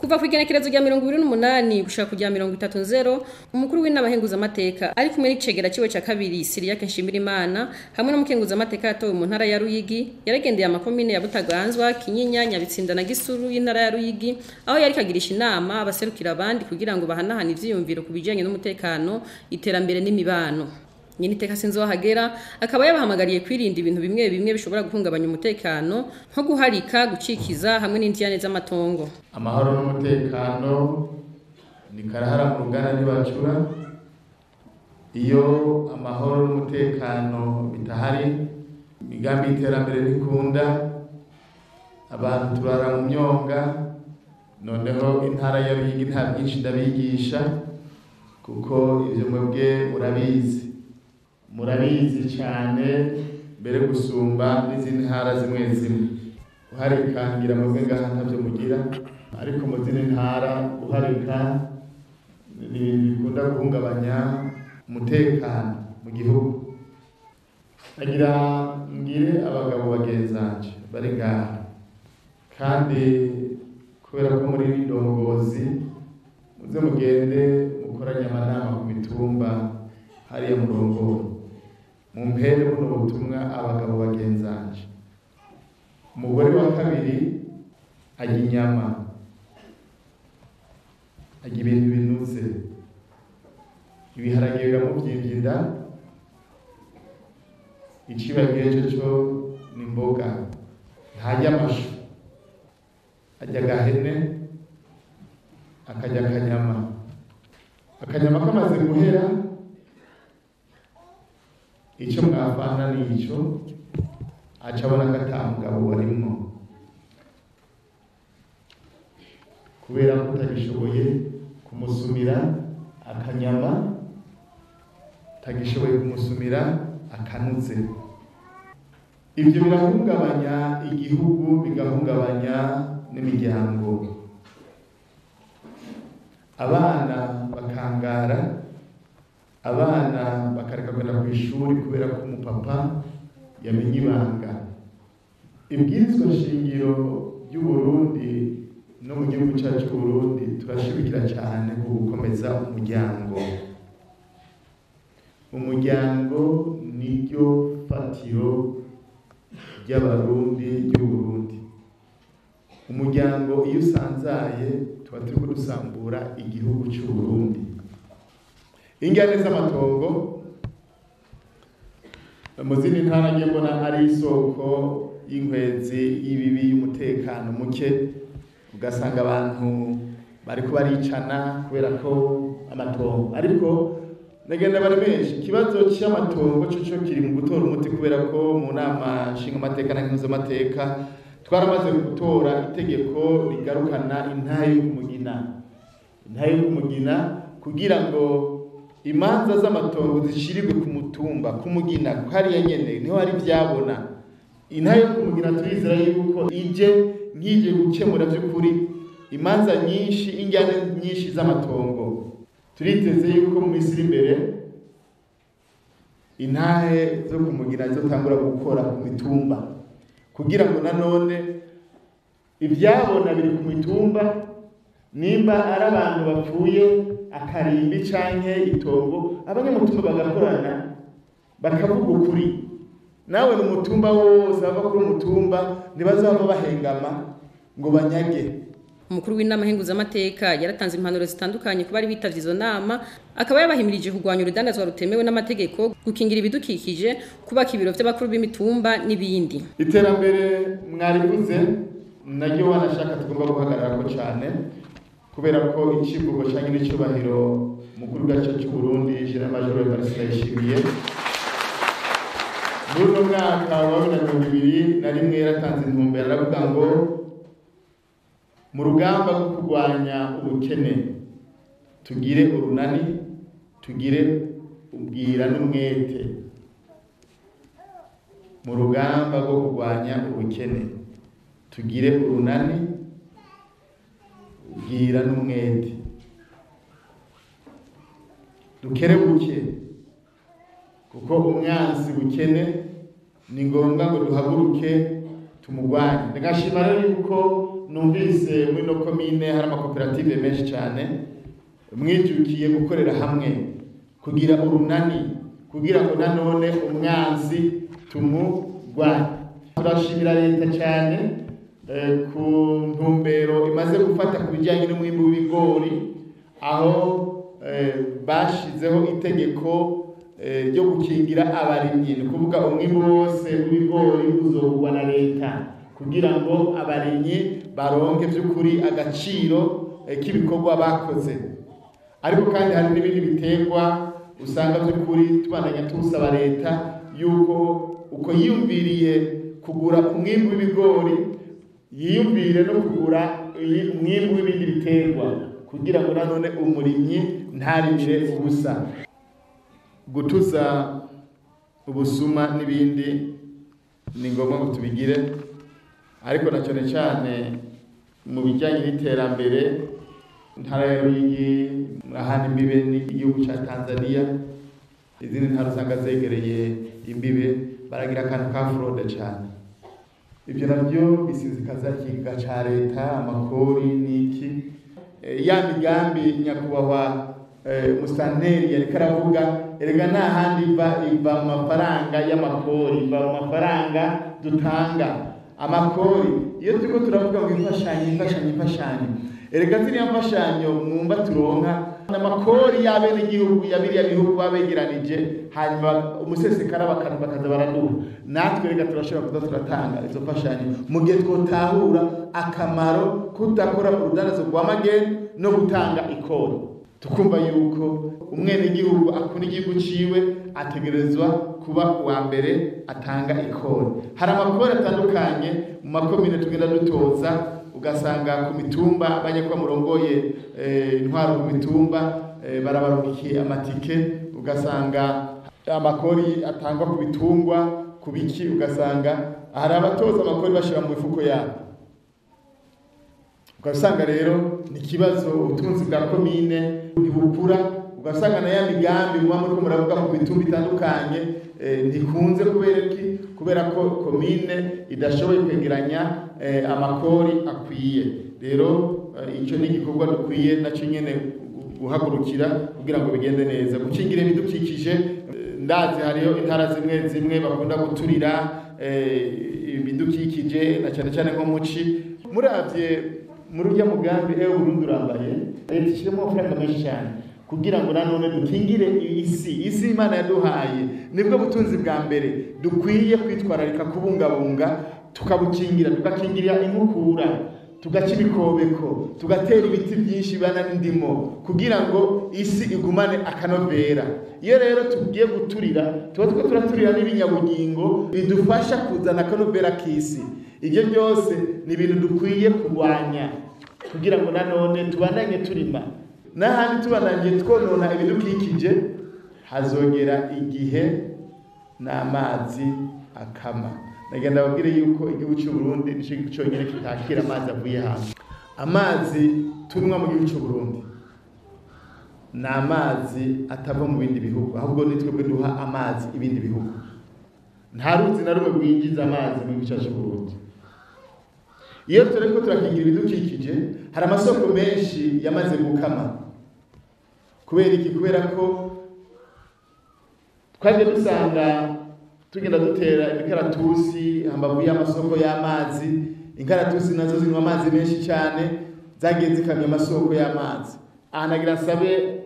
Kuva ku igenekerezo rya 28 gushika ku rya 30, umukuru w'inama nkenguzamateka ari kumwe n'icegera ciwe ca kabiri Siriyake Nshimirimana hamwe n'umukenguzamateka yatowe mu ntara ya Ruyigi, yaragendeye amakomine ya Butaganzwa, Kinyinya, Nyabitsinda na Gisuru y'intara ya Ruyigi, aho yariko agirisha inama abaserukira abandi kugira ngo bahanahane ivyiyumviro ku bijanye n'umutekano, iterambere n'imibano. Nyeniteka Sinzohagera akaba yabahamagariye kwirinda ibintu bimwe bimwe bishobora guhungabanya umutekano, nko guharika, gucikiza hamwe n'indiyane z'amatongo. Amahoro n'umutekano ni karahara mu ruganda ntibacura. Iyo amahoro n'umutekano bitahari, imigambi y'iterambere ntikunda, abantu turara mu myonga. Noneho intara ya Ruyigi nta byinshi ndabigisha kuko ivyo mwebwe murabizi, murabizi cyane mbere gusumba n'izindi ntara zimwe zimwe. Guharika ngira mwebwe ngaha ntavyo mugira, ariko mu zindi ntara guharika ni ibintu bikunda guhungabanya umutekano mu gihugu. Agira mbwire abagabo bagenzanje bari ngaha, kandi kubera ko muri ndongozi, muze mugende mukoranye amanama ku mitumba hariya murongoye, mumpere buno butumwa abagabo bagenzanje. Umugore wa kabiri arya inyama, arya ibintu binuze, ibiharage biramuvyimbya inda, icibagiye co ni imboga, ntarya amashu, arya agahene, akarya akanyama. Akanyama kamaze guhera, ico mwavana nico, aca abona ko ata mugabo warimwo, kubera ko utagishoboye kumusumira akanyama, utagishoboye kumusumira akanuze. Ivyo birahungabanya igihugu, bigahungabanya n'imiryango. Abana bakangara, abana bakareka kwenda kw'ishuri kubera ko umupapa yamenye ibanga. Ibwirizwa shingiro ry'u Burundi no mu gihugu cyacu cy'u Burundi turashimikira cyane ku gukomeza umuryango. Umuryango niryo fatiro ry'Abarundi ry'u Burundi. Umuryango iyo usanzaye tuba turiko dusambura igihugu cy'u Burundi. Ingane z'amatongo mu zindi ntara ngiye mbona ari isoko y'inkwezi y'ibibi y'umutekano muke, ugasanga abantu bariko baricana kubera ko amatongo. Ariko nagenda baremesha ikibazo cy'amatongo cyo kiri mu gutora umuti, kubera ko mu nama nshingamateka na nkenguzamateka twaramaze gutora itegeko rigarukana intahe y'umugina, intahe y'umugina kugira ngo imanza z'amatongo zishirirwe ku mutumba, ku mugina, hariya nyene niho hari vyabona. Intahe y'umugina turizera yuko ije nkije gukemura by'ukuri imanza nyinshi, injyane nyinshi z'amatongo. Turiteze yuko mu minsi iri imbere intahe zo kumugina zizotangura gukora ku mitumba, kugira ngo nanone ivyabona biri ku mitumba, nimba ari abantu bapfuye akarimbi canke itongo, abanyamutumba bagakorana bakavuga ukuri. Nawe mu mutumba wose bava kuri umutumba ntibazava bahengama ngo banyage. Umukuru w'inama nkenguzamateka yaratanze impanuro zitandukanye ku bari bitavye izo nama, akaba yabahimirije kurwanya urudandazwa rutemewe n'amategeko, gukingira ibidukikije, kubaka ibiro vy'abakuru b'imitumba n'ibindi. Iterambere mwarivuze naryo wanashaka tugomba guhagararako cane, kubera ko icivugo canke n'icubahiro mukuru w'igihugu cy'u Burundi General Major Evariste Ndayishimiye muri uno mwaka wa 2021 yaratanze intumbero, aravuga ngo mu rugamba rwo kurwanya ubukene tugire urunani, tugire ubwira n'umwete. Mu rugamba rwo kurwanya ubukene tugire urunani, ubwira n'umwete, dukerebuke, kuko umwansi bukene ni ngombwa ngo duhaguruke tumugwanye. Ndagashima rero yuko numvise muri no komine hari amakoperative menshi cyane mwijukiye gukorera hamwe kugira urunani, kugira ngo nanone umwanzi tumugwanye. Turashimira leta cyane ku ntumbero imaze gufata ku bijyanye n'umwimbu w'ibigori, aho bashizeho itegeko ryo gukingira abarimyi. Ni kuvuga umwimbu wose w'ibigori uzogurwa na leta kugira ngo abarimyi baronke by'ukuri agaciro k'ibikorwa bakoze. Ariko kandi hari n'ibindi biterwa usanga by'ukuri tubandanya tusaba leta yuko uko yiyumviriye kugura umwimbu w'ibigori yiyumvire no kugura umwimbu w'ibindi biterwa kugira ngo nanone umurimyi ntarimire ubusa. Gutuza ubusuma n'ibindi ni ngombwa ngo tubigire, ariko na cyane cyane mu bijyanye n'iterambere. Intara ya Ruyigi murahana imbibe n'igihugu cya Tanzania, izindi ntara usanga zegereye imbibe baragira akantu ka fraude cyane. Ibyo nabyo bisinzikaza ikigega ca leta, amakori n'iki. Ya migambi nyakubahwa musanteri yariko aravuga, erega nta handi iva mu mafaranga y'amakori, iva mu mafaranga dutanga amakori. Iyo turiko turavuga ngo imfashanyo imfashanyo imfashanyo, erega ziriya mfashanyo mwumva turonka amakori y'abenegihugu ya biriya bihugu babegeranije, hanyuma umusesekara bakaza baraduha. Natwe reka turashobora kuza turatanga izo mfashanyo mu gihe twotahura akamaro kudakora urudandazo rwa magendu no gutanga ikori. Tukumva yuko umwenegihugu akunda igihugu ciwe ategerezwa kuba uwa mbere atanga ikori. Hari amakori atandukanye mu makomine tugenda dutoza, ugasanga ku mitumba abanyakwa murongoye intwaro ku mitumba barabarukiye amatike, ugasanga amakori atangwa ku bitungwa ku biki, ugasanga hari abatoza amakori bashira mu mifuko yabo. Ugasanga rero ni kibazo, ubutunzi bwa komine ntibukura, ugasanga na ya migambi muba muriko muravuga ku mitumba itandukanye ntikunze. Kubera iki? Kubera ko komine idashoboye kwegeranya amakori akwiye. Rero icyo ni igikorwa dukwiye nacyo nyene guhagurukira kugira ngo bigende neza. Gukingira ibidukikije, ndazi hariyo intara zimwe zimwe bakunda guturira ibidukikije, na cyane cyane nko muci. Muravye muri urya mugambi ewe Burundi urambaye, leta ishyiremo amafaranga menshi cyane kugira ngo nanone dukingire isi. Isi Imana yaduhaye nibwo butunzi bwa mbere dukwiye kwitwararika kubungabunga, tukabukingira, tugakingira inkukura, tugaca ibikobeko, tugatera ibiti byinshi bana n'indimo kugira ngo isi igumane akanovera. Iyo rero tugiye guturira tuba turiko turaturira n'ibinyabugingo bidufasha kuzana akanovera k'isi. Ibyo byose ni ibintu dukwiye kurwanya kugira ngo nanone tubandanye turima. N'ahandi tubandanye twonona ibidukikije, hazogera igihe n'amazi akama. Nagenda babwire yuko igihugu cy'u Burundi nico gihugu cyonyine kitakira amazi avuye hanze. Amazi tunywa mu gihugu cy'u Burundi ni amazi atava mu bindi bihugu, ahubwo ni twebwe duha amazi ibindi bihugu. Nta ruzi na rumwe rwinjiza amazi mu gihugu cyacu Burundi. Iyo turiko turakingira ibidukikije, hari amasoko menshi yamaze gukama. Kubera iki? Kubera ko twagiye dusanga tugenda dutera imikaratusi hambavu y'amasoko y'amazi. Inkaratusi nazo zinywa amazi menshi cyane, zagiye zikamya amasoko y'amazi. Aha nagira nsabe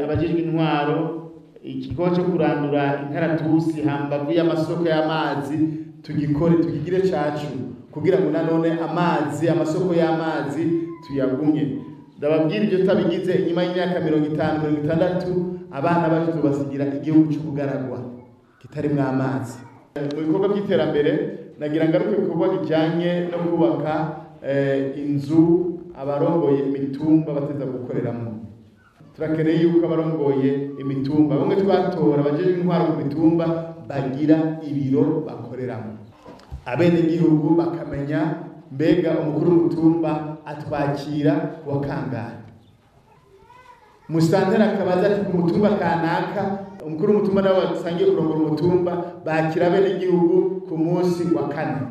abajejwe intwaro ikigo cyo kurandura inkaratusi hambavu y'amasoko y'amazi tugikore, tugigire cacu kugira ngo nanone amazi, amasoko y'amazi tuyagumye. Ndababwira ibyo tabigize inyuma y'imyaka 50 60, abana bacu tubasigira igihugu cy'ubugaragwa kitarimwo amazi. Mu bikorwa by'iterambere nagira ngaruke ibikorwa bijyanye no kubaka inzu abarongoye imitumba bateza gukoreramo. Turakeneye yuko abarongoye imitumba bamwe twatora abajejwe intwaro ku mitumba bagira ibiro bakoreramo, abenegihugu bakamenya mbega umukuru w'umutumba atwakira wa kangahe. Musantera akabaza ati ku mutumba kanaka, umukuru w'umutumba nawe basangiye kurongora umutumba bakira abenegihugu ku munsi wa kane.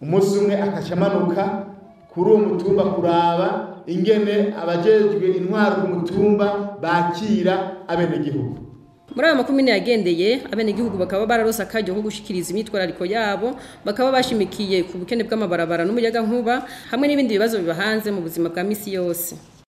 Umunsi umwe akaca amanuka kuri uwo mutumba kuraba ingene abajejwe intwaro ku mutumba bakira abenegihugu. Muri ayo makomine yagendeye, abenegihugu bakaba bararose akaryo ko gushikiriza imyitwarariko yabo, bakaba bashimikiye ku bukene bw'amabarabara n'umuyagankuba hamwe n'ibindi bibazo bibahanze mu buzima bwa misi yose.